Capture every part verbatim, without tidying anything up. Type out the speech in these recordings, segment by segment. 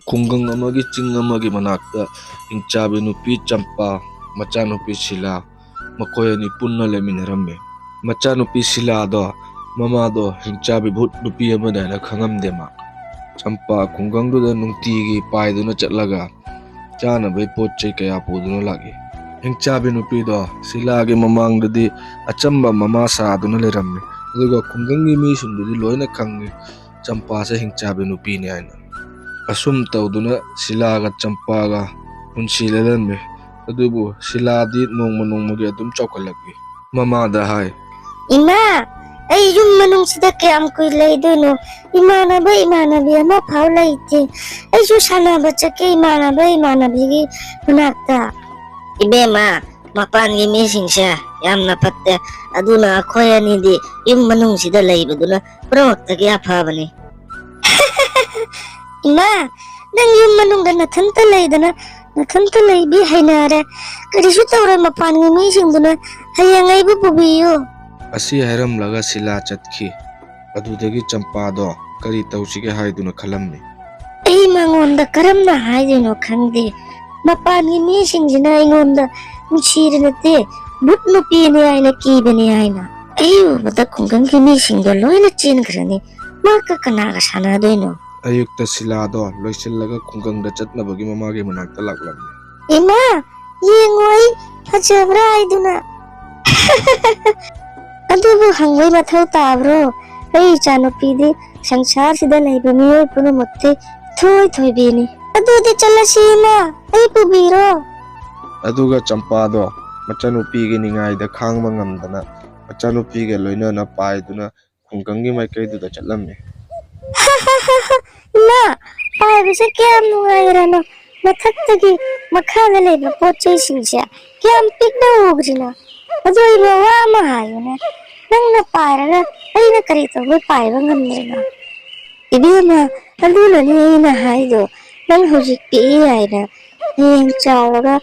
ꯈꯨꯡꯒꯪ ꯑꯃꯒꯤ ꯆꯤꯡ ꯑꯃꯒꯤ ꯃꯅꯥꯛꯇ ꯍꯤꯡꯆꯥꯕꯤ ꯅꯨꯄꯤ ꯆꯝꯄꯥ, ꯃꯆꯥꯅꯨꯄꯤ ꯁꯤꯂꯥ, ꯃꯈꯣꯏ ꯑꯅꯤ ꯄꯨꯟꯅ ꯂꯩꯃꯤꯟꯅꯔꯝꯃꯤ꯫ ꯃꯆꯥꯅꯨꯄꯤ ꯁꯤꯂꯥꯗꯣ ꯃꯃꯥꯗꯣ ꯍꯤꯡꯆꯥꯕꯤ ꯚꯨꯠ ꯅꯨꯄꯤ ꯑꯃꯅꯦꯅ ꯈꯪꯉꯝꯗꯦ ꯃꯥ꯫ ꯆꯝꯄꯥ ꯈꯨꯡꯒꯪꯗꯨꯗ ꯅꯨꯡꯇꯤꯒꯤ ꯄꯥꯏꯗꯨꯅ ꯆꯠꯂꯒ ꯆꯥꯅꯕꯩ ꯄꯣꯠ ꯆꯩ ꯀꯌꯥ ꯄꯨꯗꯨꯅ ꯂꯥꯛꯏ꯫ ꯍꯤꯡꯆꯥꯕꯤ ꯅꯨꯄꯤꯗꯣ ꯁꯤꯂꯥꯒꯤ ꯃꯃꯥꯡꯗꯗꯤ ꯑꯆꯝꯕ ꯃꯃꯥ ꯁꯥꯗꯨꯅ ꯂꯩꯔꯝꯃꯤ, ꯑꯗꯨꯒ ꯈꯨꯡꯒꯪꯒꯤ ꯃꯤꯁꯤꯡꯗꯨꯗꯤ ꯂꯣꯏꯅ ꯈꯪꯉꯤ ꯆꯝꯄꯥꯁꯦ ꯍꯤꯡꯆꯥꯕꯤ ꯅꯨꯄꯤꯅꯤ ꯍꯥꯏꯅ꯫ ꯑꯁꯨꯝ ꯇꯧꯗꯨꯅ ꯁꯤꯂꯥꯒ ꯆꯝꯄꯥꯒ ꯄꯨꯟꯁꯤ ꯂꯦꯜꯂꯝꯃꯤ꯫ ꯑꯗꯨꯕꯨ ꯁꯤꯂꯥꯗꯤ ꯅꯣꯡꯃ ꯅꯣꯡꯃꯒꯤ ꯑꯗꯨꯝ ꯆꯥꯎꯈꯠꯂꯛꯏ꯫ ꯃꯃꯥꯗ ꯍꯥꯏ, "ꯏꯃꯥ, ꯑꯩ ꯌꯨꯝ ꯃꯅꯨꯡꯁꯤꯗ ꯀꯌꯥꯝ ꯀꯨꯏ ꯂꯩꯗꯣꯏꯅꯣ? ꯏꯃꯥꯟꯅꯕ ꯏꯃꯥꯟꯅꯕꯤ ꯑꯃꯐꯥꯎ ꯂꯩꯇꯦ꯫ ꯑꯩꯁꯨ ꯁꯥꯟꯅꯕ ꯆꯠꯀꯦ ꯏꯃꯥꯟꯅꯕ ꯏꯃꯥꯟꯅꯕꯤꯒꯤ ꯃꯅꯥꯛꯇ꯫" "ꯏꯕꯦꯝꯃ, ꯃꯄꯥꯟꯒꯤ ꯃꯤꯁꯤꯡꯁꯦ ꯌꯥꯝꯅ ꯐꯠꯇꯦ꯫ ꯑꯗꯨꯅ ꯑꯩꯈꯣꯏ ꯑꯅꯤꯗꯤ ꯌꯨꯝ ꯃꯅꯨꯡꯁꯤꯗ ꯂꯩꯕꯗꯨꯅ ꯄꯨꯝꯅꯃꯛꯇꯒꯤ ꯑꯐꯕꯅꯤ꯫" "ꯏꯃꯥ, ꯅꯪ ꯌꯨꯝ ꯃꯅꯨꯡꯗ ꯅꯊꯟꯇ ꯂꯩꯗꯅ ꯅꯊꯟꯇ ꯂꯩꯕꯤ ꯍꯩꯅꯔꯦ꯫ ꯀꯔꯤꯁꯨ ꯇꯧꯔꯣꯏ ꯃꯄꯥꯟꯒꯤ ꯃꯤꯁꯤꯡꯗꯨꯅ꯫ ꯍꯌꯦꯡ ꯑꯩꯕꯨ ꯄꯨꯕꯤꯌꯨ꯫" ꯑꯁꯤ ꯍꯥꯏꯔꯝꯂꯒ ꯁꯤꯂꯥ ꯆꯠꯈꯤ꯫ ꯑꯗꯨꯗꯒꯤ ꯆꯝꯄꯥꯗꯣ ꯀꯔꯤ ꯇꯧꯁꯤꯒꯦ ꯍꯥꯏꯗꯨꯅ ꯈꯜꯂꯝꯃꯤ꯫ "ꯑꯩ ꯃꯉꯣꯟꯗ ꯀꯔꯝꯅ ꯍꯥꯏꯗꯣꯏꯅꯣ ꯈꯪꯗꯦ꯫ ꯃꯄꯥꯟꯒꯤ ꯃꯤꯁꯤꯡꯁꯤꯅ ꯑꯩꯉꯣꯟꯗ ꯅꯨꯡꯁꯤꯔ ꯅꯠꯇꯦ, ꯚꯨꯠ ꯅꯨꯄꯤꯅꯤ ꯍꯥꯏꯅ ꯀꯤꯕꯅꯤ ꯍꯥꯏꯅ꯫ ꯑꯩ ꯎꯕꯗ ꯈꯨꯡꯒꯪꯒꯤ ꯃꯤꯁꯤꯡꯗꯣ ꯂꯣꯏꯅ ꯆꯦꯟꯈ꯭ꯔꯅꯤ꯫ ꯃꯍꯥꯛꯀ ꯀꯅꯥꯒ ꯁꯥꯟꯅꯗꯣꯏꯅꯣ?" ꯑꯌꯨꯛꯇ ꯁꯤꯂꯥꯗꯣ ꯂꯣꯏꯁꯤꯜꯂꯒ ꯈꯨꯡꯒꯪꯗ ꯆꯠꯅꯕꯒꯤ ꯃꯃꯥꯒꯤ ꯃꯅꯥꯛꯇ ꯂꯥꯛꯂꯝꯃꯤ꯫ "ꯏꯃꯥ, ꯌꯦꯡꯉꯣ ꯑꯩ ꯐꯖꯕ꯭ꯔꯥ ꯍꯥꯏꯗꯨꯅ꯫" "ꯑꯗꯨꯕꯨ ꯍꯪꯕꯩ ꯃꯊꯧ ꯇꯥꯕ꯭ꯔꯣ? ꯑꯩ ꯏꯆꯥꯅꯨꯄꯤꯗꯤ ꯁꯪꯁꯥꯔꯁꯤꯗ ꯂꯩꯕ ꯃꯤꯑꯣꯏ ꯄꯨꯝꯅꯃꯛꯇꯤ ꯊꯣꯏ ꯊꯣꯏꯕꯤꯅꯤ꯫ ꯑꯗꯨꯗꯤ ꯆꯠꯂꯁꯤ ꯏꯃꯥ, ꯑꯩ ꯄꯨꯕꯤꯔꯣ꯫" ꯑꯗꯨꯒ ꯆꯝꯄꯥꯗꯣ ꯃꯆꯥꯅꯨꯄꯤꯒꯤ ꯅꯤꯡꯉꯥꯏꯗ ꯈꯥꯡꯕ ꯉꯝꯗꯅ ꯃꯆꯥꯅꯨꯄꯤꯒ ꯂꯣꯏꯅꯅ ꯄꯥꯏꯗꯨꯅ ꯈꯨꯡꯒꯪꯒꯤ ꯃꯥꯏꯀꯩꯗꯨꯗ ꯆꯠꯂꯝꯃꯤ꯫ "ꯏꯃꯥ, ꯄꯥꯏꯕꯁꯦ ꯀꯌꯥꯝ ꯅꯨꯡꯉꯥꯏꯔꯅꯣ꯫ ꯃꯊꯛꯇꯒꯤ ꯃꯈꯥꯗ ꯂꯩꯕ ꯄꯣꯠ ꯆꯩꯁꯤꯡꯁꯦ ꯀꯌꯥꯝ ꯄꯤꯛꯅ ꯎꯈ꯭ꯔꯤꯅꯣ꯫ ꯑꯗꯣ ꯏꯃꯥ, ꯋꯥ ꯑꯃ ꯍꯥꯏꯌꯨꯅꯦ꯫ ꯅꯪꯅ ꯄꯥꯏꯔꯒ ꯑꯩꯅ ꯀꯔꯤ ꯇꯧꯕꯩ ꯄꯥꯏꯕ ꯉꯝꯗ꯭ꯔꯤꯅꯣ?" "ꯏꯕꯦꯝꯃ, ꯑꯗꯨꯅꯅꯦ ꯑꯩꯅ ꯍꯥꯏꯗꯣ, ꯅꯪ ꯍꯧꯖꯤꯛ ꯄꯤꯛꯏ ꯍꯥꯏꯅ꯫ ꯍꯌꯦꯡ ꯆꯥꯎꯔꯒ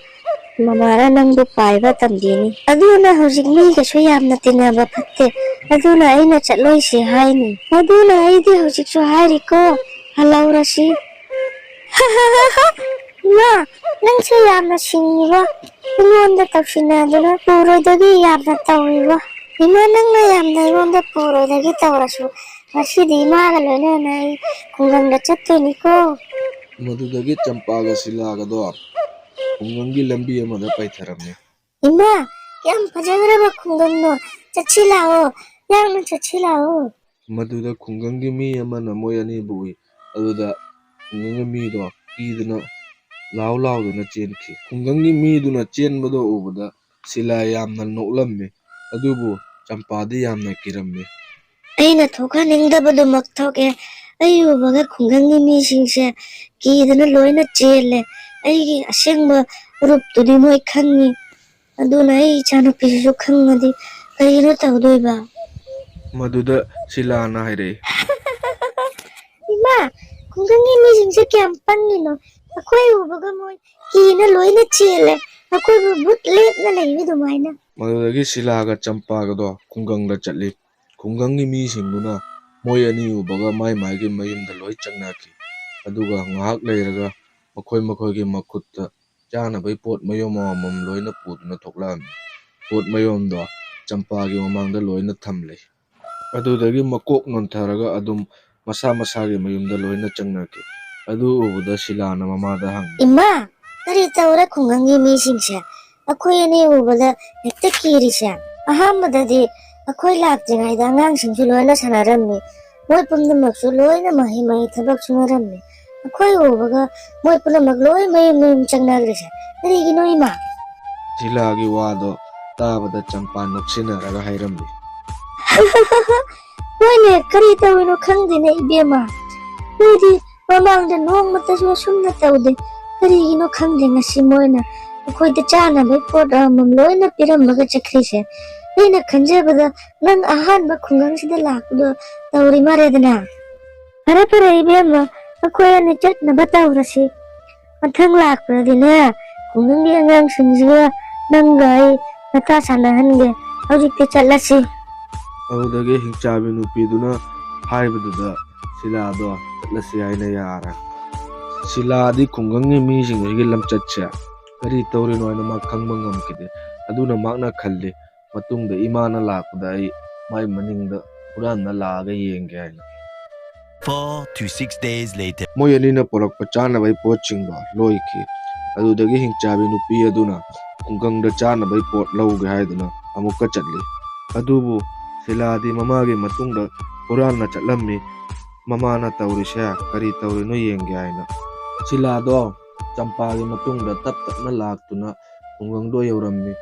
ꯃꯃꯥꯅ ꯅꯪꯕꯨ ꯄꯥꯏꯕ ꯇꯝꯕꯤꯅꯤ꯫ ꯑꯗꯨꯅ ꯍꯧꯖꯤꯛ ꯃꯤꯒꯁꯨ ꯌꯥꯝꯅ ꯇꯤꯟꯅꯕ ꯐꯠꯇꯦ꯫ ꯑꯗꯨꯅ ꯑꯩꯅ ꯆꯠꯂꯣꯏꯁꯤ ꯍꯥꯏꯅꯤ꯫ ꯑꯗꯨꯅ ꯑꯩꯗꯤ ꯍꯧꯖꯤꯛꯁꯨ ꯍꯥꯏꯔꯤꯀꯣ, ꯍꯜꯍꯧꯔꯁꯤ꯫" ꯏꯃꯥ, ꯅꯪꯁꯦ ꯌꯥꯝꯅ ꯁꯤꯡꯉꯤꯕꯣ꯫ ꯑꯩꯉꯣꯟꯗ ꯇꯧꯁꯤꯟꯅꯗꯨꯅ ꯄꯨꯔꯣꯏꯗꯒꯤ ꯌꯥꯝꯅ ꯇꯧꯏꯕꯣ꯫ ꯏꯃꯥ, ꯅꯪꯅ ꯌꯥꯝꯅ ꯑꯩꯉꯣꯟꯗ ꯄꯨꯔꯣꯏꯗꯒꯤ ꯇꯧꯔꯁꯨ, ꯉꯁꯤꯗꯤ ꯏꯃꯥꯒ ꯂꯣꯏꯅꯅ ꯑꯩ ꯈꯨꯡꯒꯪꯗ ꯆꯠꯇꯣꯏꯅꯤꯀꯣ꯫ ꯃꯗꯨꯗꯒꯤ ꯆꯝꯄꯥꯒ ꯁꯤꯂꯥꯒꯗꯣ ꯈꯨꯡꯒꯪꯒꯤ ꯂꯝꯕꯤ ꯑꯃꯗ ꯄꯥꯏꯊꯔꯝꯃꯤ꯫ ꯏꯃꯥ, ꯌꯥꯝ ꯐꯖꯈ꯭ꯔꯕ ꯈꯨꯡꯒꯪꯅꯣ꯫ ꯆꯠꯁꯤ ꯂꯥꯛꯑꯣ, ꯌꯥꯝꯅ ꯆꯠꯁꯤ ꯂꯥꯛꯑꯣ꯫ ꯃꯗꯨꯗ ꯈꯨꯡꯒꯪꯒꯤ ꯃꯤ ꯑꯃꯅ ꯃꯣꯏ ꯑꯅꯤꯕꯨ ꯎꯏ꯫ ꯑꯗꯨꯗ ꯈꯨꯡꯒꯪꯒꯤ ꯃꯤꯗꯣ ꯀꯤꯗꯨꯅ ꯂꯥꯎ ꯂꯥꯎꯗꯨꯅ ꯆꯦꯟꯈꯤ꯫ ꯈꯨꯡꯒꯪꯒꯤ ꯃꯤꯗꯨꯅ ꯆꯦꯟꯕꯗꯣ ꯎꯕꯗ ꯁꯤꯂꯥ ꯌꯥꯝꯅ ꯅꯣꯛꯂꯝꯃꯤ, ꯑꯗꯨꯕꯨ ꯆꯝꯄꯥꯗꯤ ꯌꯥꯝꯅ ꯀꯤꯔꯝꯃꯤ꯫ ꯑꯩꯅ ꯊꯣꯛꯍꯟꯅꯤꯡꯗꯕꯗꯨꯃꯛ ꯊꯣꯛꯑꯦ꯫ ꯑꯩ ꯎꯕꯒ ꯈꯨꯡꯒꯪꯒꯤ ꯃꯤꯁꯤꯡꯁꯦ ꯀꯤꯗꯅ ꯂꯣꯏꯅ ꯆꯦꯜꯂꯦ꯫ ꯑꯩꯒꯤ ꯑꯁꯦꯡꯕ ꯔꯨꯞꯇꯨꯗꯤ ꯃꯣꯏ ꯈꯪꯉꯤ꯫ ꯑꯗꯨꯅ ꯑꯩ ꯏꯆꯥꯅꯨꯄꯤꯁꯤꯁꯨ ꯈꯪꯉꯗꯤ ꯀꯔꯤꯅꯣ ꯇꯧꯗꯣꯏꯕ? ꯃꯗꯨꯗ ꯁꯤꯂꯥꯅ ꯍꯥꯏꯔꯛꯏ꯫ ꯏꯃꯥ, ꯈꯨꯡꯒꯪꯒꯤ ꯃꯤꯁꯤꯡꯁꯦ ꯀꯌꯥꯝ ꯄꯪꯉꯤꯅꯣ? ꯑꯩꯈꯣꯏ ꯎꯕꯒ ꯃꯣꯏ ꯀꯤꯅ ꯂꯣꯏꯅ ꯆꯦꯜꯂꯦ, ꯑꯩꯈꯣꯏꯕꯨ ꯚꯨꯠ ꯂꯦꯞꯅ ꯂꯩꯕ ꯑꯗꯨꯃꯥꯏꯅ꯫ ꯃꯗꯨꯗꯒꯤ ꯁꯤꯂꯥꯒ ꯆꯝꯄꯥꯒꯗꯣ ꯈꯨꯡꯒꯪꯗ ꯆꯠꯂꯤ꯫ ꯈꯨꯡꯒꯪꯒꯤ ꯃꯤꯁꯤꯡꯗꯨꯅ ꯃꯣꯏ ꯑꯅꯤ ꯎꯕꯒ ꯃꯥꯏ ꯃꯥꯏꯒꯤ ꯃꯌꯨꯝꯗ ꯂꯣꯏ ꯆꯪꯅꯈꯤ꯫ ꯑꯗꯨꯒ ꯉꯥꯏꯍꯥꯛ ꯂꯩꯔꯒ ꯃꯈꯣꯏ ꯃꯈꯣꯏꯒꯤ ꯃꯈꯨꯠꯇ ꯆꯥꯅꯕꯒꯤ ꯄꯣꯠ ꯃꯌꯨꯝ ꯑꯃꯃꯝ ꯂꯣꯏꯅ ꯄꯨꯗꯨꯅ ꯊꯣꯛꯂꯛꯑꯝꯃꯤ꯫ ꯄꯣꯠ ꯃꯌꯨꯝꯗꯣ ꯆꯝꯄꯥꯒꯤ ꯃꯃꯥꯡꯗ ꯂꯣꯏꯅ ꯊꯝꯂꯦ꯫ ꯑꯗꯨꯗꯒꯤ ꯃꯀꯣꯛ ꯅꯣꯟꯊꯔꯒ ꯑꯗꯨꯝ ꯃꯁꯥ ꯃꯁꯥꯒꯤ ꯃꯌꯨꯝꯗ ꯂꯣꯏꯅ ꯆꯪꯅꯈꯤ꯫ ꯑꯗꯨ ꯎꯕꯗ ꯁꯤꯂꯥꯅ ꯃꯃꯥꯗ ꯍꯪꯉꯤ꯫ ꯏꯃꯥ, ꯀꯔꯤ ꯇꯧꯔꯦ ꯈꯨꯡꯒꯪꯒꯤ ꯃꯤꯁꯤꯡꯁꯦ? ꯑꯩꯈꯣꯏ ꯑꯅꯤ ꯎꯕꯗ ꯍꯦꯛꯇ ꯀꯤꯔꯤꯁꯦ꯫ ꯑꯍꯥꯟꯕꯗꯗꯤ ꯑꯩꯈꯣꯏ ꯂꯥꯛꯇ꯭ꯔꯤꯉꯩꯗ ꯑꯉꯥꯡꯁꯤꯡꯁꯨ ꯂꯣꯏꯅ ꯁꯥꯟꯅꯔꯝꯃꯤ꯫ ꯃꯣꯏ ꯄꯨꯝꯅꯃꯛꯁꯨ ꯂꯣꯏꯅ ꯃꯍꯩ ꯃꯍꯩ ꯊꯕꯛ ꯁꯨꯅꯔꯝꯃꯤ꯫ ꯑꯩꯈꯣꯏ ꯎꯕꯒ ꯃꯣꯏ ꯄꯨꯝꯅꯃꯛ ꯂꯣꯏ ꯃꯌꯨꯝ ꯃꯌꯨꯝ ꯆꯪꯅꯈ꯭ꯔꯤꯁꯦ ꯀꯔꯤꯒꯤꯅꯣ, ꯏꯃꯥ? ꯁꯤꯂꯥꯒꯤ ꯋꯥꯗꯣ ꯇꯥꯕꯗ ꯆꯝꯄꯥ ꯅꯣꯛꯁꯤꯟꯅꯔꯒ ꯍꯥꯏꯔꯝꯃꯤ꯫ ꯃꯣꯏꯅꯦ ꯀꯔꯤ ꯇꯧꯔꯤꯅꯣ ꯈꯪꯗꯦꯅꯦ, ꯏꯕꯦꯝꯃ꯫ ꯃꯣꯏꯗꯤ ꯃꯃꯥꯡꯗ ꯅꯣꯡꯃꯇꯁꯨ ꯑꯁꯨꯝꯅ ꯇꯧꯗꯦ꯫ ꯀꯔꯤꯒꯤꯅꯣ ꯈꯪꯗꯦ ꯉꯁꯤ ꯃꯣꯏꯅ ꯑꯩꯈꯣꯏꯗ ꯆꯥꯅꯕꯒꯤ ꯄꯣꯠ ꯑꯃꯃꯝ ꯂꯣꯏꯅ ꯄꯤꯔꯝꯃꯒ ꯆꯠꯈ꯭ꯔꯤꯁꯦ꯫ ꯑꯩꯅ ꯈꯟꯖꯕꯗ ꯅꯪ ꯑꯍꯥꯟꯕ ꯈꯨꯡꯒꯪꯁꯤꯗ ꯂꯥꯛꯄꯗꯣ ꯇꯧꯔꯤ ꯃꯥꯜꯂꯦꯗꯅ꯫ ꯐꯔꯦ ꯐꯔꯦ ꯏꯕꯦꯝꯃ, ꯑꯩꯈꯣꯏ ꯑꯅꯤ ꯆꯠꯅꯕ ꯇꯧꯔꯁꯤ꯫ ꯃꯊꯪ ꯂꯥꯛꯄꯗꯗꯤꯅꯦ, ꯈꯨꯡꯒꯪꯒꯤ ꯑꯉꯥꯡꯁꯤꯡꯁꯤꯒ ꯅꯪꯒ ꯑꯩ ꯃꯇꯥ ꯁꯥꯟꯅꯍꯟꯒꯦ꯫ ꯍꯧꯖꯤꯛꯇꯤ ꯆꯠꯂꯁꯤ꯫ ꯑꯗꯨꯗꯒꯤ ꯍꯤꯡꯆꯥꯕꯤ ꯅꯨꯄꯤꯗꯨꯅ ꯍꯥꯏꯕꯗꯨꯗ ꯁꯤꯂꯥꯗꯣ ꯆꯠꯂꯁꯤ ꯍꯥꯏꯅ ꯌꯥꯔꯦ꯫ ꯁꯤꯂꯥꯗꯤ ꯈꯨꯡꯒꯪꯒꯤ ꯃꯤꯁꯤꯡ ꯑꯁꯤꯒꯤ ꯂꯝꯆꯠꯁꯦ ꯀꯔꯤ ꯇꯧꯔꯤꯅꯣ ꯍꯥꯏꯅ ꯃꯥ ꯈꯪꯕ ꯉꯝꯈꯤꯗꯦ꯫ ꯑꯗꯨꯅ ꯃꯍꯥꯛꯅ ꯈꯜꯂꯤ, "ꯃꯇꯨꯡꯗ ꯏꯃꯥꯅ ꯂꯥꯛꯄꯗ ꯑꯩ ꯃꯥꯏ ꯃꯅꯤꯡꯗ ꯍꯨꯔꯥꯟꯅ ꯂꯥꯛꯑꯒ ꯌꯦꯡꯒꯦ" ꯍꯥꯏꯅ꯫ Four to six days later. ꯃꯣꯏ ꯑꯅꯤꯅ ꯄꯨꯔꯛꯄ ꯆꯥꯅꯕꯒꯤ ꯄꯣꯠꯁꯤꯡꯗꯣ ꯂꯣꯏꯈꯤ꯫ ꯑꯗꯨꯗꯒꯤ ꯍꯤꯡꯆꯥꯕꯤ ꯅꯨꯄꯤ ꯑꯗꯨꯅ ꯈꯨꯡꯒꯪꯗ ꯆꯥꯅꯕꯒꯤ ꯄꯣꯠ ꯂꯧꯒꯦ ꯍꯥꯏꯗꯨꯅ ꯑꯃꯨꯛꯀ ꯆꯠꯂꯤ꯫ ꯑꯗꯨꯕꯨ ꯁꯤꯂꯥꯗꯤ ꯃꯃꯥꯒꯤ ꯃꯇꯨꯡꯗ ꯍꯨꯔꯥꯟꯅ ꯆꯠꯂꯝꯃꯤ꯫ ꯃꯃꯥꯅ ꯇꯧꯔꯤꯁꯦ ꯀꯔꯤ ꯇꯧꯔꯤꯅꯣ ꯌꯦꯡꯒꯦ ꯍꯥꯏꯅ꯫ ꯁꯤꯂꯥꯗꯣ ꯆꯝꯄꯥꯒꯤ ꯃꯇꯨꯡꯗ ꯇꯞ ꯇꯞꯅ ꯂꯥꯛꯇꯨꯅ ꯈꯨꯡꯒꯪꯗꯣ ꯌꯧꯔꯝꯃꯤ꯫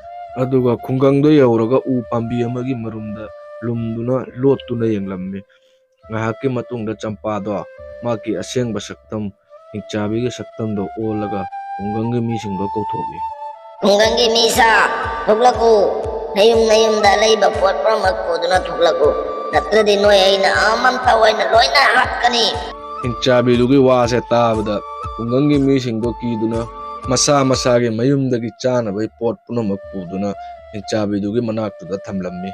ꯑꯗꯨꯒ ꯈꯨꯡꯒꯪꯗꯣ ꯌꯧꯔꯒ ꯎ ꯄꯥꯝꯕꯤ ꯑꯃꯒꯤ ꯃꯔꯨꯝꯗ ꯂꯨꯝꯗꯨꯅ ꯂꯣꯠꯇꯨꯅ ꯌꯦꯡꯂꯝꯃꯤ꯫ ꯉꯥꯏꯍꯥꯛꯀꯤ ꯃꯇꯨꯡꯗ ꯆꯝꯄꯥꯗꯣ ꯃꯍꯥꯛꯀꯤ ꯑꯁꯦꯡꯕ ꯁꯛꯇꯝ, ꯍꯤꯡꯆꯥꯕꯤꯒꯤ ꯁꯛꯇꯝꯗꯣ ꯑꯣꯜꯂꯒ ꯈꯨꯡꯒꯪꯒꯤ ꯃꯤꯁꯤꯡꯗꯣ ꯀꯧꯊꯣꯛꯏ꯫ "ꯈꯨꯡꯒꯪꯒꯤ ꯃꯤꯁꯥ, ꯊꯣꯛꯂꯛꯎ꯫ ꯅꯌꯨꯝ ꯅꯌꯨꯝꯗ ꯂꯩꯕ ꯄꯣꯠ ꯄꯨꯝꯅꯃꯛ ꯄꯨꯗꯨꯅ ꯊꯣꯛꯂꯛꯎ꯫ ꯅꯠꯇ꯭ꯔꯗꯤ ꯅꯣꯏ ꯑꯩꯅ ꯑꯃꯃꯝꯇ ꯑꯣꯏꯅ ꯂꯣꯏꯅ ꯍꯥꯠꯀꯅꯤ꯫" ꯍꯤꯡꯆꯥꯕꯤꯗꯨꯒꯤ ꯋꯥꯁꯦ ꯇꯥꯕꯗ ꯈꯨꯡꯒꯪꯒꯤ ꯃꯤꯁꯤꯡꯗꯣ ꯀꯤꯗꯨꯅ ꯃꯁꯥ ꯃꯁꯥꯒꯤ ꯃꯌꯨꯝꯗꯒꯤ ꯆꯥꯅꯕꯒꯤ ꯄꯣꯠ ꯄꯨꯝꯅꯃꯛ ꯄꯨꯗꯨꯅ ꯍꯤꯡꯆꯥꯕꯤꯗꯨꯒꯤ ꯃꯅꯥꯛꯇꯨꯗ ꯊꯝꯂꯝꯃꯤ꯫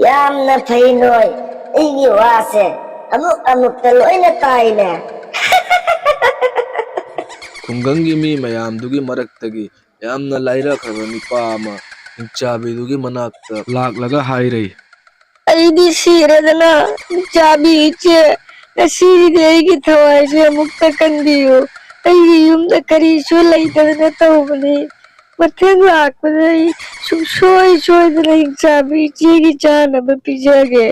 "ꯌꯥꯝꯅ ꯐꯩ ꯅꯣꯏ, ꯑꯩꯒꯤ ꯋꯥꯁꯦ ꯑꯃꯨꯛ ꯑꯃꯨꯛꯇ ꯂꯣꯏꯅ ꯇꯥꯏꯅꯦ꯫" ꯈꯨꯡꯒꯪꯒꯤ ꯃꯤ ꯃꯌꯥꯝꯗꯨꯒꯤ ꯃꯔꯛꯇꯒꯤ ꯌꯥꯝꯅ ꯂꯥꯏꯔꯈ꯭ꯔꯕ ꯅꯨꯄꯥ ꯑꯃ ꯍꯤꯡꯆꯥꯕꯤꯗꯨꯒꯤ ꯃꯅꯥꯛꯇ ꯂꯥꯛꯂꯒ ꯍꯥꯏꯔꯩ꯫ "ꯑꯩꯗꯤ ꯁꯤꯔꯦꯗꯅ, ꯍꯤꯡꯆꯥꯕꯤ ꯏꯆꯦ, ꯉꯁꯤꯒꯤꯗꯤ ꯑꯩꯒꯤ ꯊꯋꯥꯏꯁꯦ ꯑꯃꯨꯛꯇ ꯀꯟꯕꯤꯌꯨ꯫ ꯑꯩꯒꯤ ꯌꯨꯝꯗ ꯀꯔꯤꯁꯨ ꯂꯩꯇꯗꯅ ꯇꯧꯕꯅꯤ꯫ ꯃꯊꯪ ꯂꯥꯛꯄꯗ ꯑꯩ ꯁꯨꯡꯁꯣꯏ ꯁꯣꯏꯗꯅ ꯍꯤꯡꯆꯥꯕꯤ ꯏꯆꯦꯒꯤ ꯆꯥꯅꯕ ꯄꯤꯖꯒꯦ꯫"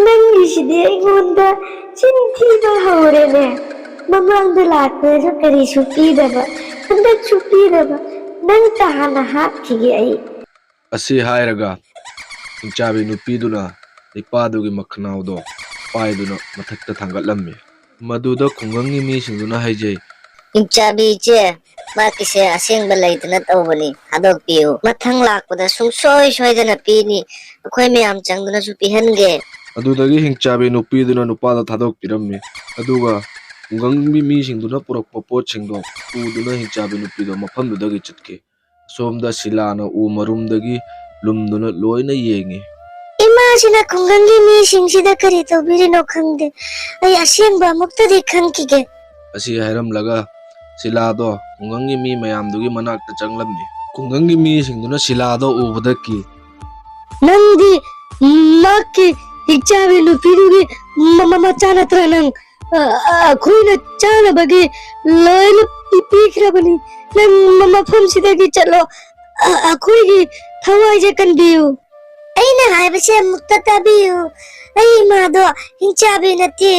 "ꯅꯪꯒꯤꯁꯤꯗꯤ ꯑꯩꯉꯣꯟꯗ ꯆꯤꯟ ꯊꯤꯕ ꯍꯧꯔꯦꯅꯦ꯫ ꯃꯃꯥꯡꯗ ꯂꯥꯛꯄꯗꯁꯨ ꯀꯔꯤꯁꯨ ꯄꯤꯗꯕ, ꯍꯟꯗꯛꯁꯨ ꯄꯤꯗꯕ꯫ ꯅꯪꯇ ꯍꯥꯟꯅ ꯍꯥꯠꯈꯤꯒꯦ ꯑꯩ꯫" ꯑꯁꯤ ꯍꯥꯏꯔꯒ ꯍꯤꯡꯆꯥꯕꯤ ꯅꯨꯄꯤꯗꯨꯅ ꯅꯤꯄꯥꯗꯨꯒꯤ ꯃꯈꯅꯥꯎꯗꯣ ꯄꯥꯏꯗꯨꯅ ꯃꯊꯛꯇ ꯊꯥꯡꯒꯠꯂꯝꯃꯤ꯫ ꯃꯗꯨꯗ ꯈꯨꯡꯒꯪꯒꯤ ꯃꯤꯁꯤꯡꯗꯨꯅ ꯍꯥꯏꯖꯩ, "ꯍꯤꯡꯆꯥꯕꯤ ꯏꯆꯦ, ꯃꯍꯥꯛꯀꯤꯁꯦ ꯑꯁꯦꯡꯕ ꯂꯩꯇꯅ ꯇꯧꯕꯅꯤ, ꯊꯥꯗꯣꯛꯄꯤꯌꯨ꯫ ꯃꯊꯪ ꯂꯥꯛꯄꯗ ꯁꯨꯡꯁꯣꯏ ꯁꯣꯏꯗꯅ ꯄꯤꯅꯤ, ꯑꯩꯈꯣꯏ ꯃꯌꯥꯝ ꯆꯪꯗꯨꯅꯁꯨ ꯄꯤꯍꯟꯒꯦ꯫" ꯑꯗꯨꯗꯒꯤ ꯍꯤꯡꯆꯥꯕꯤ ꯅꯨꯄꯤꯗꯨꯅ ꯅꯨꯄꯥꯗꯣ ꯊꯥꯗꯣꯛꯄꯤꯔꯝꯃꯤ꯫ ꯑꯗꯨꯒ ꯈꯨꯡꯒꯪꯒꯤ ꯃꯤꯁꯤꯡꯗꯨꯅ ꯄꯨꯔꯛꯄ ꯄꯣꯠꯁꯤꯡꯗꯣ ꯄꯨꯗꯨꯅ ꯍꯤꯡꯆꯥꯕꯤ ꯅꯨꯄꯤꯗꯣ ꯃꯐꯝꯗꯨꯗꯒꯤ ꯆꯠꯈꯤ꯫ ꯑꯁꯣꯝꯗ ꯁꯤꯂꯥꯅ ꯎ ꯃꯔꯨꯝꯗꯒꯤ ꯂꯨꯝꯗꯨꯅ ꯂꯣꯏꯅ ꯌꯦꯡꯉꯤ꯫ "ꯏꯃꯥ, ꯃꯁꯤꯅ ꯈꯨꯡꯒꯪꯒꯤ ꯃꯤꯁꯤꯡꯁꯤꯗ ꯀꯔꯤ ꯇꯧꯕꯤꯔꯤꯅꯣ ꯈꯪꯗꯦ꯫ ꯑꯩ ꯑꯁꯦꯡꯕ ꯑꯃꯨꯛꯇꯗꯤ ꯈꯪꯈꯤꯒꯦ꯫ ꯑꯁꯤ ꯍꯥꯏꯔꯝꯂꯒ ꯁꯤꯂꯥꯗꯣ ꯈꯨꯡꯒꯪꯒꯤ ꯃꯤ ꯃꯌꯥꯝꯗꯨꯒꯤ ꯃꯅꯥꯛꯇ ꯆꯪꯂꯝꯃꯤ꯫ ꯈꯨꯡꯒꯪꯒꯤ ꯃꯤꯁꯤꯡꯗꯨꯅ ꯁꯤꯂꯥꯗꯣ ꯎꯕꯗ ꯀꯤ ꯅꯪꯗꯤ ꯃꯍꯥꯛꯀꯤ ꯍꯤꯡꯆꯥꯕꯤ ꯅꯨꯄꯤꯗꯨꯒꯤ ꯃ-, ꯃ-, ꯃꯆꯥ ꯅꯠꯇ꯭ꯔꯥ ꯅꯪ? ꯑ, ꯑ, ꯑꯩꯈꯣꯏꯅ ꯆꯥꯅꯕꯒꯤ ꯂꯣꯏꯅ ꯄꯤ-, ꯄꯤꯈ꯭ꯔꯕꯅꯤ꯫ ꯅꯪ ꯃ-, ꯃꯐꯝꯁꯤꯗꯒꯤ ꯆꯠꯂꯣ꯫ ꯑ, ꯑꯩꯈꯣꯏꯒꯤ ꯊꯋꯥꯏꯁꯦ ꯀꯟꯕꯤꯌꯨ꯫ ꯑꯩꯅ ꯍꯥꯏꯕꯁꯦ ꯑꯃꯨꯛꯇ ꯇꯥꯕꯤꯌꯨ꯫ ꯑꯩ ꯏꯃꯥꯗꯣ ꯍꯤꯡꯆꯥꯕꯤ ꯅꯠꯇꯦ꯫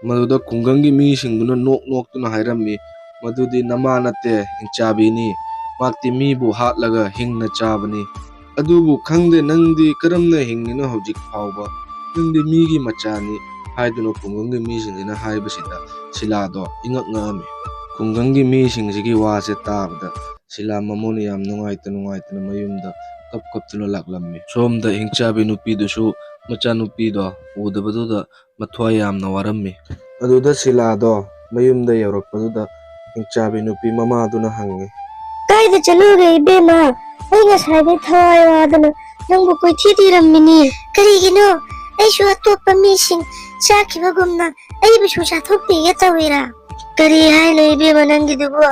ꯃꯗꯨꯗ ꯈꯨꯡꯒꯪꯒꯤ ꯃꯤꯁꯤꯡꯗꯨꯅ ꯅꯣꯛ ꯅꯣꯛꯇꯨꯅ ꯍꯥꯏꯔꯝꯃꯤ, "ꯃꯗꯨꯗꯤ ꯅꯃꯥ ꯅꯠꯇꯦ, ꯍꯤꯡꯆꯥꯕꯤꯅꯤ꯫ ꯃꯍꯥꯛꯇꯤ ꯃꯤꯕꯨ ꯍꯥꯠꯂꯒ ꯍꯤꯡꯅ ꯆꯥꯕꯅꯤ꯫ ꯑꯗꯨꯕꯨ ꯈꯪꯗꯦ, ꯅꯪꯗꯤ ꯀꯔꯝꯅ ꯍꯤꯡꯂꯤꯅꯣ ꯍꯧꯖꯤꯛ ꯐꯥꯎꯕ? ꯅꯪꯗꯤ ꯃꯤꯒꯤ ꯃꯆꯥꯅꯤ" ꯍꯥꯏꯗꯨꯅ ꯈꯨꯡꯒꯪꯒꯤ ꯃꯤꯁꯤꯡꯁꯤꯅ ꯍꯥꯏꯕꯁꯤꯗ ꯁꯤꯂꯥꯗꯣ ꯏꯉꯛ ꯉꯛꯑꯝꯃꯤ꯫ ꯈꯨꯡꯒꯪꯒꯤ ꯃꯤꯁꯤꯡꯁꯤꯒꯤ ꯋꯥꯁꯦ ꯇꯥꯕꯗ ꯁꯤꯂꯥ ꯃꯃꯣꯅ ꯌꯥꯝ ꯅꯨꯡꯉꯥꯏꯇ ꯅꯨꯡꯉꯥꯏꯇꯅ ꯃꯌꯨꯝꯗ ꯀꯞ ꯀꯞꯇꯨꯅ ꯂꯥꯛꯂꯝꯃꯤ꯫ ꯁꯣꯝꯗ ꯍꯤꯡꯆꯥꯕꯤ ꯅꯨꯄꯤꯗꯨꯁꯨ ꯃꯆꯥꯅꯨꯄꯤꯗꯣ ꯎꯗꯕꯗꯨꯗ ꯃꯊ꯭ꯋꯥꯏ ꯌꯥꯝꯅ ꯋꯥꯔꯝꯃꯤ꯫ ꯑꯗꯨꯗ ꯁꯤꯂꯥꯗꯣ ꯃꯌꯨꯝꯗ ꯌꯧꯔꯛꯄꯗꯨꯗ ꯍꯤꯡꯆꯥꯕꯤ ꯅꯨꯄꯤ ꯃꯃꯥꯗꯨꯅ ꯍꯪꯉꯤ, "ꯀꯥꯏꯗ ꯆꯠꯂꯨꯔꯦ ꯏꯕꯦꯝꯃ? ꯑꯩ ꯉꯁꯥꯏꯗꯩ ꯊꯋꯥꯏ ꯋꯥꯗꯅ ꯅꯪꯕꯨ ꯀꯣꯏꯊꯤ ꯊꯤꯔꯝꯃꯤꯅꯤ꯫ ꯀꯔꯤꯒꯤꯅꯣ? ꯑꯩꯁꯨ ꯑꯇꯣꯞꯄ ꯃꯤꯁꯤꯡ ꯆꯥꯈꯤꯕꯒꯨꯝꯅ ꯑꯩꯕꯨꯁꯨ ꯆꯥꯊꯣꯛꯄꯤꯒꯦ ꯇꯧꯔꯤꯔꯥ?" "ꯀꯔꯤ ꯍꯥꯏꯅꯣ ꯏꯕꯦꯝꯃ ꯅꯪꯒꯤꯗꯨꯕꯨ?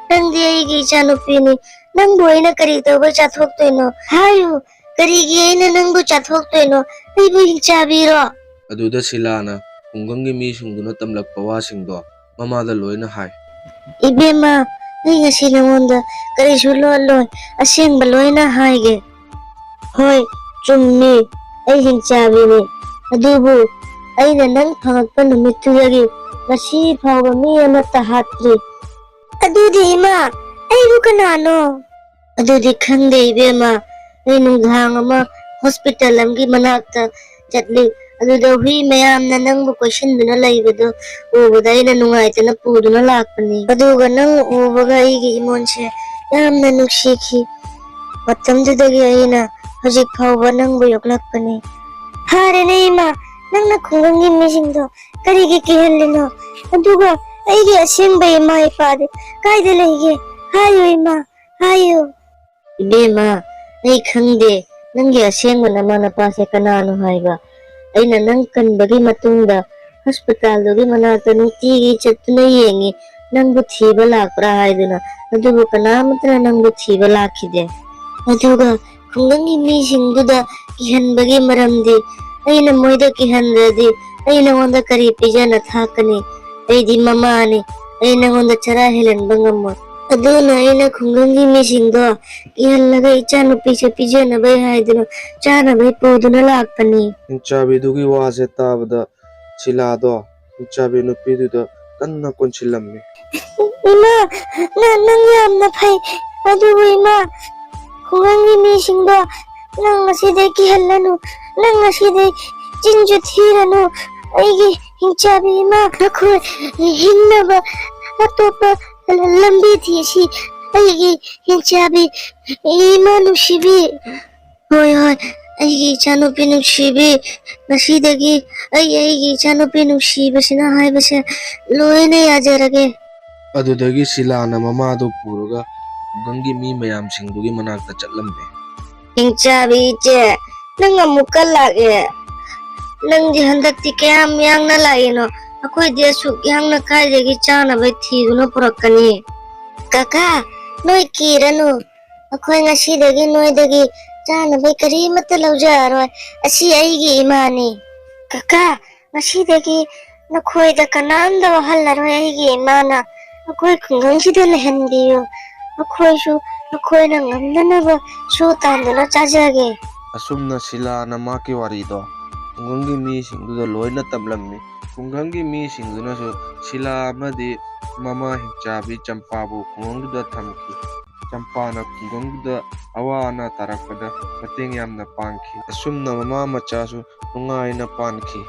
ꯅꯪꯗꯤ ꯑꯩꯒꯤ ꯏꯆꯥꯅꯨꯄꯤꯅꯤ꯫ ꯅꯪꯕꯨ ꯑꯩꯅ ꯀꯔꯤ ꯇꯧꯕꯩ ꯆꯥꯊꯣꯛꯇꯣꯏꯅꯣ? ꯍꯥꯏꯌꯨ, ꯀꯔꯤꯒꯤ ꯑꯩꯅ ꯅꯪꯕꯨ ꯆꯥꯊꯣꯛꯇꯣꯏꯅꯣ? ꯑꯩꯕꯨ ꯍꯤꯡꯆꯥꯕꯤꯔꯣ?" ꯑꯗꯨꯗ ꯁꯤꯂꯥꯅ ꯈꯨꯡꯒꯪꯒꯤ ꯃꯤꯁꯤꯡꯗꯨꯅ ꯇꯝꯂꯛꯄ ꯋꯥꯁꯤꯡꯗꯣ ꯃꯃꯥꯗ ꯂꯣꯏꯅ ꯍꯥꯏ꯫ "ꯏꯕꯦꯝꯃ, ꯑꯩ ꯉꯁꯤ ꯅꯉꯣꯟꯗ ꯀꯔꯤꯁꯨ ꯂꯣꯠꯂꯣꯏ, ꯑꯁꯦꯡꯕ ꯂꯣꯏꯅ ꯍꯥꯏꯒꯦ꯫ ꯍꯣꯏ, ꯆꯨꯝꯃꯤ, ꯑꯩ ꯍꯤꯡꯆꯥꯕꯤꯅꯤ꯫ ꯑꯗꯨꯕꯨ ꯑꯩꯅ ꯅꯪ ꯐꯪꯉꯛꯄ ꯅꯨꯃꯤꯠꯇꯨꯗꯒꯤ ꯉꯁꯤ ꯐꯥꯎꯕ ꯃꯤ ꯑꯃꯠꯇ ꯍꯥꯠꯇ꯭ꯔꯤ꯫" "ꯑꯗꯨꯗꯤ ꯏꯃꯥ, ꯑꯩꯕꯨ ꯀꯅꯥꯅꯣ?" "ꯑꯗꯨꯗꯤ ꯈꯪꯗꯦ ꯏꯕꯦꯝꯃ, ꯑꯩ ꯅꯨꯡꯗꯥꯡ ꯑꯃ ꯍꯣꯁꯄꯤꯇꯥꯜ ꯑꯃꯒꯤ ꯃꯅꯥꯛꯇ ꯆꯠꯂꯤ꯫ ꯑꯗꯨꯗ ꯍꯨꯏ ꯃꯌꯥꯝꯅ ꯅꯪꯕꯨ ꯀꯣꯏꯁꯤꯟꯗꯨꯅ ꯂꯩꯕꯗꯨ ꯎꯕꯗ ꯑꯩꯅ ꯅꯨꯡꯉꯥꯏꯇꯅ ꯄꯨꯗꯨꯅ ꯂꯥꯛꯄꯅꯤ꯫ ꯑꯗꯨꯒ ꯅꯪ ꯎꯕꯒ ꯑꯩꯒꯤ ꯏꯃꯣꯟꯁꯦ ꯌꯥꯝꯅ ꯅꯨꯡꯁꯤꯈꯤ꯫ ꯃꯇꯝꯗꯨꯗꯒꯤ ꯑꯩꯅ ꯍꯧꯖꯤꯛ ꯐꯥꯎꯕ ꯅꯪꯕꯨ ꯌꯣꯛꯂꯛꯄꯅꯤ꯫" "ꯐꯔꯦꯅꯦ ꯏꯃꯥ, ꯅꯪꯅ ꯈꯨꯡꯒꯪꯒꯤ ꯃꯤꯁꯤꯡꯗꯣ ꯀꯔꯤꯒꯤ ꯀꯤꯍꯜꯂꯤꯅꯣ? ꯑꯗꯨꯒ ꯑꯩꯒꯤ ꯑꯁꯦꯡꯕ ꯏꯃꯥ ꯏꯄꯥꯗꯤ ꯀꯥꯏꯗ ꯂꯩꯒꯦ? ꯍꯥꯏꯌꯨ ꯏꯃꯥ, ꯍꯥꯏꯌꯨ꯫" "ꯏꯕꯦꯝꯃ, ꯑꯩ ꯈꯪꯗꯦ꯫ "ꯅꯪꯒꯤ ꯑꯁꯦꯡꯕ ꯅꯃꯥ ꯅꯄꯥꯁꯦ ꯀꯅꯥꯅꯣ ꯍꯥꯏꯕ? ꯑꯩꯅ ꯅꯪ ꯀꯟꯕꯒꯤ ꯃꯇꯨꯡꯗ ꯍꯣꯁꯄꯤꯇꯥꯜꯗꯨꯒꯤ ꯃꯅꯥꯛꯇ ꯅꯨꯡꯇꯤꯒꯤ ꯆꯠꯇꯨꯅ ꯌꯦꯡꯉꯤ, ꯅꯪꯕꯨ ꯊꯤꯕ ꯂꯥꯛꯄ꯭ꯔꯥ ꯍꯥꯏꯗꯨꯅ, ꯑꯗꯨꯕꯨ ꯀꯅꯥꯃꯠꯇꯅ ꯅꯪꯕꯨ ꯊꯤꯕ ꯂꯥꯛꯈꯤꯗꯦ꯫ ꯑꯗꯨꯒ ꯈꯨꯡꯒꯪꯒꯤ ꯃꯤꯁꯤꯡꯗꯨꯗ ꯀꯤꯍꯟꯕꯒꯤ ꯃꯔꯝꯗꯤ, ꯑꯩꯅ ꯃꯣꯏꯗ ꯀꯤꯍꯟꯗ꯭ꯔꯗꯤ ꯑꯩ ꯅꯉꯣꯟꯗ ꯀꯔꯤ ꯄꯤꯖꯅ ꯊꯥꯛꯀꯅꯤ? ꯑꯩꯗꯤ ꯃꯃꯥꯅꯤ, ꯑꯩ ꯅꯉꯣꯟꯗ ꯆꯔꯥ ꯍꯦꯜꯍꯟꯕ ꯉꯝꯃꯣꯏ꯫ ꯑꯗꯨꯅ ꯑꯩꯅ ꯈꯨꯡꯒꯪꯒꯤ ꯃꯤꯁꯤꯡꯗꯣ ꯀꯤꯍꯜꯂꯒ ꯏꯆꯥꯅꯨꯄꯤꯁꯦ ꯄꯤꯖꯅꯕꯩ ꯍꯥꯏꯗꯨꯅ ꯆꯥꯅꯕꯩ ꯄꯨꯗꯨꯅ ꯂꯥꯛꯄꯅꯤ꯫" ꯍꯤꯡꯆꯥꯕꯤꯗꯨꯒꯤ ꯋꯥꯁꯦ ꯇꯥꯕꯗ ꯁꯤꯂꯥꯗꯣ ꯍꯤꯡꯆꯥꯕꯤ ꯅꯨꯄꯤꯗꯨꯗ ꯀꯟꯅ ꯀꯣꯟꯁꯤꯜꯂꯝꯃꯤ꯫ "ꯏꯃꯥ, ꯅ-, ꯅꯪ ꯌꯥꯝꯅ ꯐꯩ꯫ ꯑꯗꯨꯕꯨ ꯏꯃꯥ, ꯈꯨꯡꯒꯪꯒꯤ ꯃꯤꯁꯤꯡꯗꯣ ꯅꯪ ꯉꯁꯤꯗꯩ ꯀꯤꯍꯜꯂꯅꯨ, ꯅꯪ ꯉꯁꯤꯗꯩ ꯆꯤꯟꯁꯨ ꯊꯤꯔꯅꯨ꯫ ꯑꯩꯒꯤ ꯍꯤꯡꯆꯥꯕꯤ ꯏꯃꯥ, ꯅꯈꯣꯏ ꯍꯤꯡꯅꯕ ꯑꯇꯣꯞꯄ ꯂꯝꯕꯤ ꯊꯤꯁꯤ, ꯑꯩꯒꯤ ꯍꯤꯡꯆꯥꯕꯤ ꯏꯃꯥ ꯅꯨꯡꯁꯤꯕꯤ꯫" "ꯍꯣꯏ, ꯍꯣꯏ, ꯑꯩꯒꯤ ꯏꯆꯥꯅꯨꯄꯤ ꯅꯨꯡꯁꯤꯕꯤ, ꯉꯁꯤꯗꯒꯤ ꯑꯩ ꯑꯩꯒꯤ ꯏꯆꯥꯅꯨꯄꯤ ꯅꯨꯡꯁꯤꯕꯁꯤꯅ ꯍꯥꯏꯕꯁꯦ ꯂꯣꯏꯅ ꯌꯥꯖꯔꯒꯦ꯫" ꯑꯗꯨꯗꯒꯤ ꯁꯤꯂꯥꯅ ꯃꯃꯥꯗꯨ ꯄꯨꯔꯒ ꯈꯨꯡꯒꯪꯒꯤ ꯃꯤ ꯃꯌꯥꯝꯁꯤꯡꯗꯨꯒꯤ ꯃꯅꯥꯛꯇ ꯆꯠꯂꯝꯃꯦ꯫ "ꯍꯤꯡꯆꯥꯕꯤ ꯏꯆꯦ, ꯅꯪ ꯑꯃꯨꯛꯀ ꯂꯥꯛꯑꯦ꯫ ꯅꯪꯗꯤ ꯍꯟꯗꯛꯇꯤ ꯀꯌꯥꯝ ꯌꯥꯡꯅ ꯂꯥꯛꯏꯅꯣ? ꯑꯩꯈꯣꯏꯗꯤ ꯑꯁꯨꯛ ꯌꯥꯡꯅ ꯀꯥꯏꯗꯒꯤ ꯆꯥꯅꯕ ꯊꯤꯗꯨꯅ ꯄꯨꯔꯛꯀꯅꯤ?" "ꯀꯀꯥ, ꯅꯣꯏ ꯀꯤꯔꯅꯨ꯫ ꯑꯩꯈꯣꯏ ꯉꯁꯤꯗꯒꯤ ꯅꯣꯏꯗꯒꯤ ꯆꯥꯅꯕ ꯀꯔꯤꯃꯠꯇ ꯂꯧꯖꯔꯔꯣꯏ꯫ ꯑꯁꯤ ꯑꯩꯒꯤ ꯏꯃꯥꯅꯤ꯫" "ꯀꯀꯥ, ꯉꯁꯤꯗꯒꯤ ꯅꯈꯣꯏꯗ ꯀꯅꯥꯝꯇ ꯋꯥꯍꯜꯂꯔꯣꯏ ꯑꯩꯒꯤ ꯏꯃꯥꯅ꯫ ꯑꯩꯈꯣꯏ ꯈꯨꯡꯒꯪꯁꯤꯗ ꯂꯩꯍꯟꯕꯤꯌꯨ꯫ ꯑꯩꯈꯣꯏꯁꯨ ꯑꯩꯈꯣꯏꯅ ꯉꯝꯅꯅꯕ ꯁꯨ ꯇꯥꯟꯗꯨꯅ ꯆꯥꯖꯒꯦ꯫" ꯑꯁꯨꯝꯅ ꯁꯤꯂꯥꯅ ꯃꯍꯥꯛꯀꯤ ꯋꯥꯔꯤꯗꯣ ꯈꯨꯡꯒꯪꯒꯤ ꯃꯤꯁꯤꯡꯗꯨꯗ ꯂꯣꯏꯅ ꯇꯝꯂꯝꯃꯤ꯫ ꯈꯨꯡꯒꯪꯒꯤ ꯃꯤꯁꯤꯡꯗꯨꯅꯁꯨ ꯁꯤꯂꯥ ꯑꯃꯗꯤ ꯃꯃꯥ ꯍꯤꯡꯆꯥꯕꯤ ꯆꯝꯄꯥꯕꯨ ꯈꯨꯡꯒꯪꯗꯨꯗ ꯊꯝꯈꯤ꯫ ꯆꯝꯄꯥꯅ ꯈꯨꯡꯒꯪꯗꯨꯗ ꯑꯋꯥ ꯑꯅꯥ ꯇꯥꯔꯛꯄꯗ ꯃꯇꯦꯡ ꯌꯥꯝꯅ ꯄꯥꯡꯈꯤ꯫ ꯑꯁꯨꯝꯅ ꯃꯃꯥ ꯃꯆꯥꯁꯨ ꯅꯨꯡꯉꯥꯏꯅ ꯄꯥꯟꯈꯤ꯫